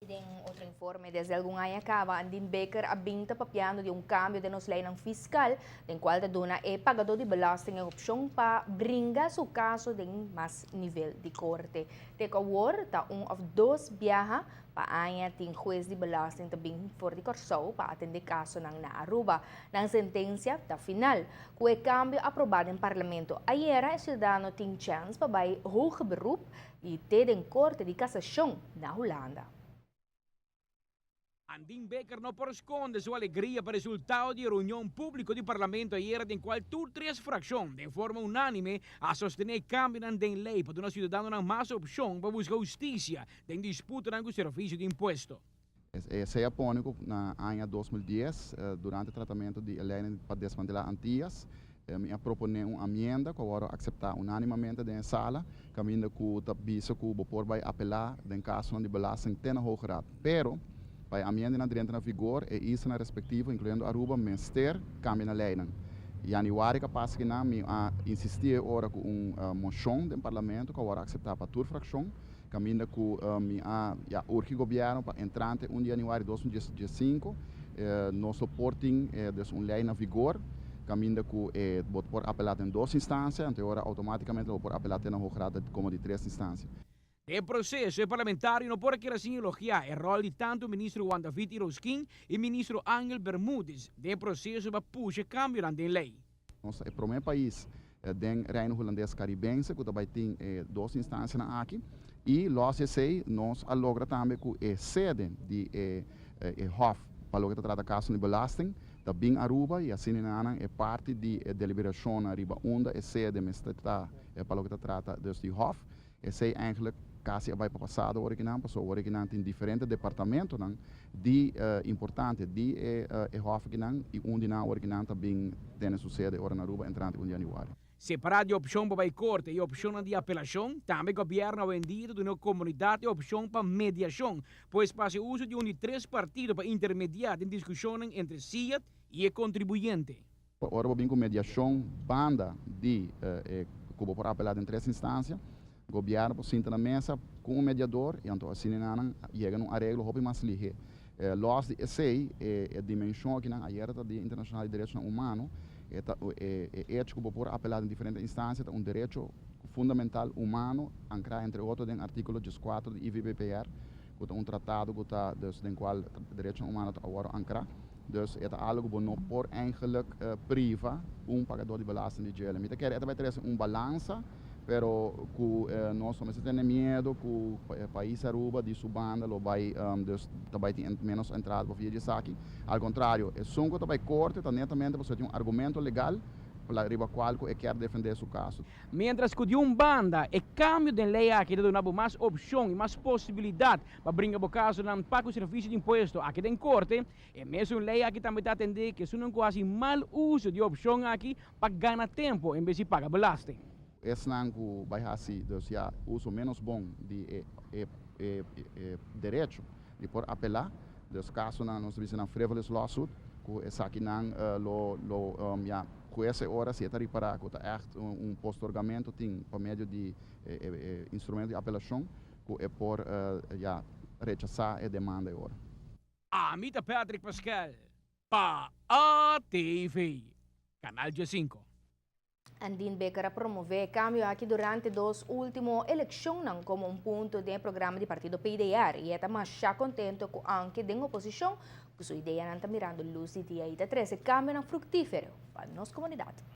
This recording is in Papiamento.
Den otro informe, desde algun aña caba, Andin Bikker a bin ta papiando di un cambio den nos leynan fiscal, den cual ta duna e pagador di belasting e opcion pa bringa su caso den mas nivel di corte. Te cu awor ta un of dos biaha pa aña tin hues di belasting ta bin for di Corsou pa atende casonan na Aruba. Nan sentencia ta final. Cu e cambio aproba den Parlamento ayera, e ciudadano tin chance pa bay hoger beroep y te den Corte di Casacion na Hulanda. Andin Bikker no por sconde su alegria pa resultado di reunion publico di Parlamento ayera, den cual tur tres fraccion, di forma unanime, a sostene cambio den ley pa duna ciudadano mas opcion pa busca husticia den disputa cu servicio di impuesto. Esey a pone na aña 2010, durante tratamento di ley pa desmantela Antias, mi a propone un enmienda cu a wordo acepta unanimamente den sala, caminda cu ta bisa cu bo por bay apela den caso di belasting te na Hoge Raad. Pero, pa enmienda drenta na vigor e isla respectivo, incluyendo Aruba, mester cambia na ley. Januari cu a pasa cu mi a insisti ora cu un mocion den Parlamento cu a wordo acepta pa tur fraccion, caminda cu mi a, ja, urgi gobierno pa entrante 1 di januari di 2015 nos por tin dus un ley na vigor caminda cu bo por apela den dos instancia, anto ora automaticamente por apela na Hoge Raad como di tres instancia. E proceso parlamentario no por keda sin elogia e rol di tanto ministro Juan David Yrausquin y ministro Angel Bermudez den proceso pa pusha cambio den ley. Nos ta e prome pais den Reino Hulandes Caribense cu tambe tin dos instancia aki y los esey nos a logra tambe cu e sede di e Hof pa loke ta trata caso di belasting ta bin Aruba y asina nan e parti di deliberacion ariba unda e sede mester ta pa loke ta trata dus di Hof. Esey eigenlijk casi a bay pa pasado ora cu nan, paso ora cu nan tin diferente departamento nan di importante di e Hof cu nan y unda nan ora cu nan tambe tin su sede ora na Aruba entrante 1 di januari. Separa di opcion pa corte y opcion di apelacion, tambe gobierno a bende di un comunidad e opcion pa mediacion, pues pa uso di un di tres partido pa intermedia den discusion entre SIAD y e contribuyente. Ora bin cu mediacion banda di cu por apela den tres instancia, gobierno por sinta na mesa cu un mediador y anto asina nan yega na un areglo hopi mas lihe. Los di esey, e dimension aki nan ayera ta Dia Internacional di Derecho Humano, e hecho cu por apela den diferente instancia ta un derecho fundamental humano, ancra entre otro den articulo 14 di IVBPR, cu ta un tratado cu ta dus den cual derecho humano ta awor ancra. Dus e ta algo cu no por eigenlijk priva un pagador di belasting di dje. Mi ta kere e ta un balansa, pero cu nos no tin miedo cu pais Aruba di su banda lo bay dus tambe tin menos entrada pa via di esaki. Al contrario, esun cu bay corte ta netamente pasobra tin un argumento legal riba cual e kier defende su caso. Mientras cu di un banda e cambio di ley aki ta duna mas opcion y mas posibilidad pa bringa e caso nan pa servicio di impuesto aki den corte, e mesun ley aki tambe ta atende cu esunnan cu haci mal uso di opcion aki pa gana tempo en bes di paga belasting. Esnan cu bay haci dus, ja, uso menos bon di e derecho di por apela, dus caso nan nos bisa nan frivolous lawsuit, cu esaki nan lo, ja, cu esey ora si ta ripara cu ta echt un postergamento tin pa medio di instrumento di apelacion cu e por ja, rechasa e demanda ora. Ami ta Patrick Pascal, pa ATV, Canal 5. Andin Bikker a promove cambio aki durante dos ultimo eleccion como un punto di programa di partido PDR y ta mas contento cu aunke den oposicion, cu su idea nan ta mirando luz di dia y ta trece cambio fructifero pa nos comunidad.